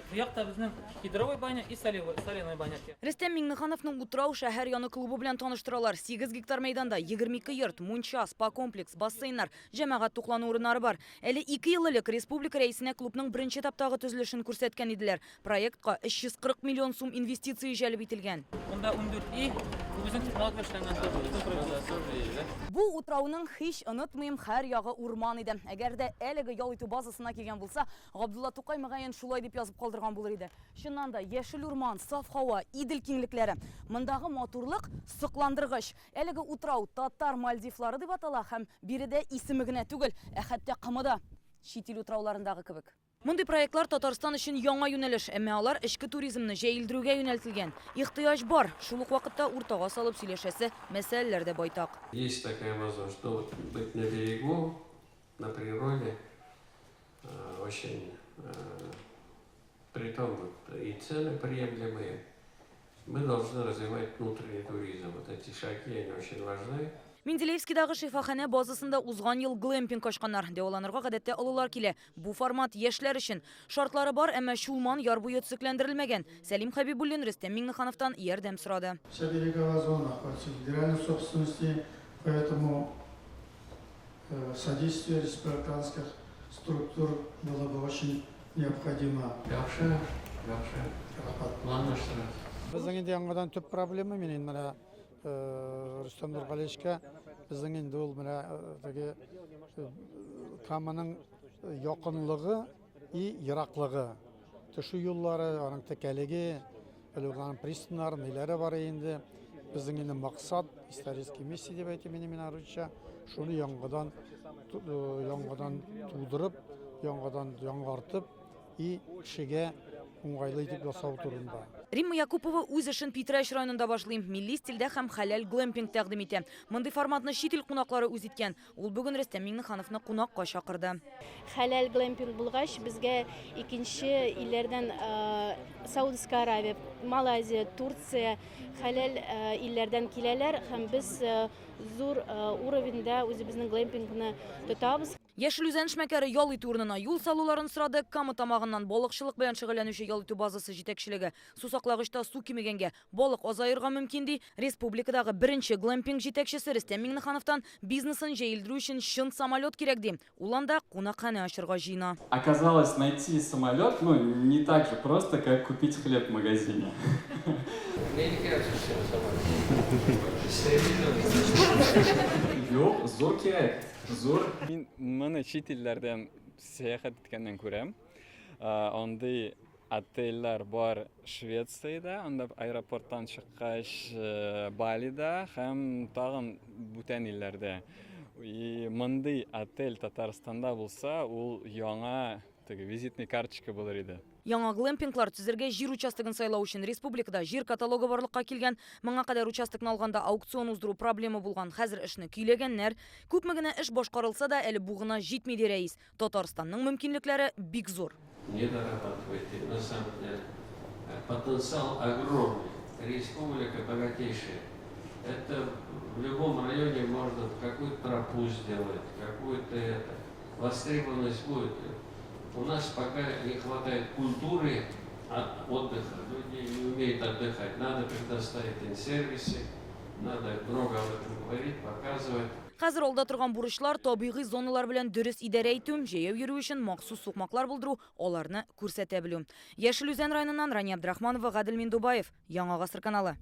Бу якта безнең кедровый баня и соляной баня. Рөстәм Миңнехановның Утрау шәһәр яны клубы белән таныштыралар. 8 гектар мәйданда 22 йорт, мунча, спа-комплекс, бассейннар, җәмәгать туклану урыннары бар. Әле ике ел элек республика Рәисенә клубның беренче этаптагы төзелешен күрсәткән иделәр. Проектка 340 миллион сум инвестиция җәлеп ителгән. Монда 14 өй, бу безнең технология эшләнгән тоже. Бу утрауның, һич онытмыйм, һәр ягы урман иде. Әгәр дә әлеге ял итү базасына килгән булса, Габдулла Тукай, мөгаен, шулай дип язып калдырган булыр иде. Чыннан да, яшел урман, саф һава, Идел киңлекләре. Мондагы матурлык сокландыргыч. Әлеге утрау Татар Мальдивлары дип атала һәм биредә исеме генә түгел, ә хәтта комы да чит ил утрауларындагы кебек. Мондый проектлар Татарстан өчен яңа юнәлеш, әмма алар эчке туризмны җәелдерүгә юнәлтелгән. Ихтыяҗ бар, шул ук вакытта уртага салып сөйләшәсе мәсьәләләр дә байтак. Есть такая возможность, что вот быть на берегу, на природе, очень, притом вот и цены приемлемые. Мы должны развивать внутренний туризм. Вот эти шаги, они очень важны. Менделеевскидагы шифаханә базасында узган ел глэмпинг ачканнар. Дәваланырга гадәттә олылар килә. Бу формат яшьләр өчен. Шартлары бар, әмма Чулман яр буе төзекләндерелмәгән. Сәлим Хәбибуллин Рөстәм Миңнехановтан ярдәм сорады. Вся береговая зона находится в федеральной собственности, поэтому э, содействие республиканских структур было бы очень необходимо. Яхшы, яхшы. Планлаштырабыз. Безнең инде яңадан төп проблема мин инде менә э, Рөстәм Нургалиевичка безнең инде ул менә э, теге э, Каманың якынлыгы и ераклыгы. Төшү юллары, аның текәлеге, әле аның пристаннары, ниләре бар инде. Безнең инде максат, исторический миссия дип әйтим инде мин русча, шуны яңадан яңадан тудырып, яңадан яңартып и кешегә уңайлы итеп ясау турында. Римма Якупова үз эшен Питрәч районында башлый. Милли стильдә һәм хәләл глэмпинг тәкъдим итә. Мондый форматны чит ил кунаклары үз иткән. Ул бүген Рөстәм Миңнехановны кунакка чакырды. Хәләл глэмпинг булгач, безгә икенче илләрдән Саудовская Аравия, Малайзия, Турция хәләл илләрдән киләләр һәм без зур уровеньда үзебезнең глэмпингны тотабыз. Яшел Үзән эшмәкәре ял итү урынына юл салуларын сорады. Кама Тамагыннан балыкчылык белән шөгыльләнүче ял итү базасы җитәкчелеге сусаклагычта су кимегәнгә Балык азаерга мөмкин, ди республикадагы беренче глэмпинг җитәкчесе Рөстәм Миңнехановтан бизнесын җәелдерү өчен чын самолет кирәк, ди. Ул анда кунакханә ачырга җыена. Оказалось, найти самолет, ну, не так же просто, как купить хлеб в магазине. Мне не кирәк сүз самолет. Юк, зур кирәк, зур. Мин моны чит илләрдән сәяхәт иткәннән күрәм. Андый Отельләр бар Швециядә, анда аэропорттан чыккач Балида һәм тагын бүтән илләрдә. И мондый отель Татарстанда булса, ул яңа теге визитный карточка булыр иде. Яңа глэмпинглар төзергә җир участогын сайлау өчен республикада җир каталогы барлыкка килгән. Моңа кадәр участокны алганда аукцион уздыру проблема булган. Хәзер эшне көйләгәннәр. Күпме генә эш башкарылса да, әле бу гына җитми, ди рәис. Татарстанның мөмкинлекләре бик зур. Не дорабатывает, на самом деле потенциал огромный, республика богатейшая. Это в любом районе можно какую-то тропу сделать, какую-то это. Востребованность будет. У нас пока не хватает культуры отдыха. Люди не умеют отдыхать. Надо предоставить им сервисы, надо много об этом говорить, показывать. Хәзер алда торган бурычлар, табигый зоналар белән дөрес идарә итү, җәяү йөрү өчен махсус сукмаклар булдыру, аларны күрсәтә белү. Яшел Үзән районыннан Рания Абдрахманова, Гадел Миндубаев, Яңа гасыр каналы.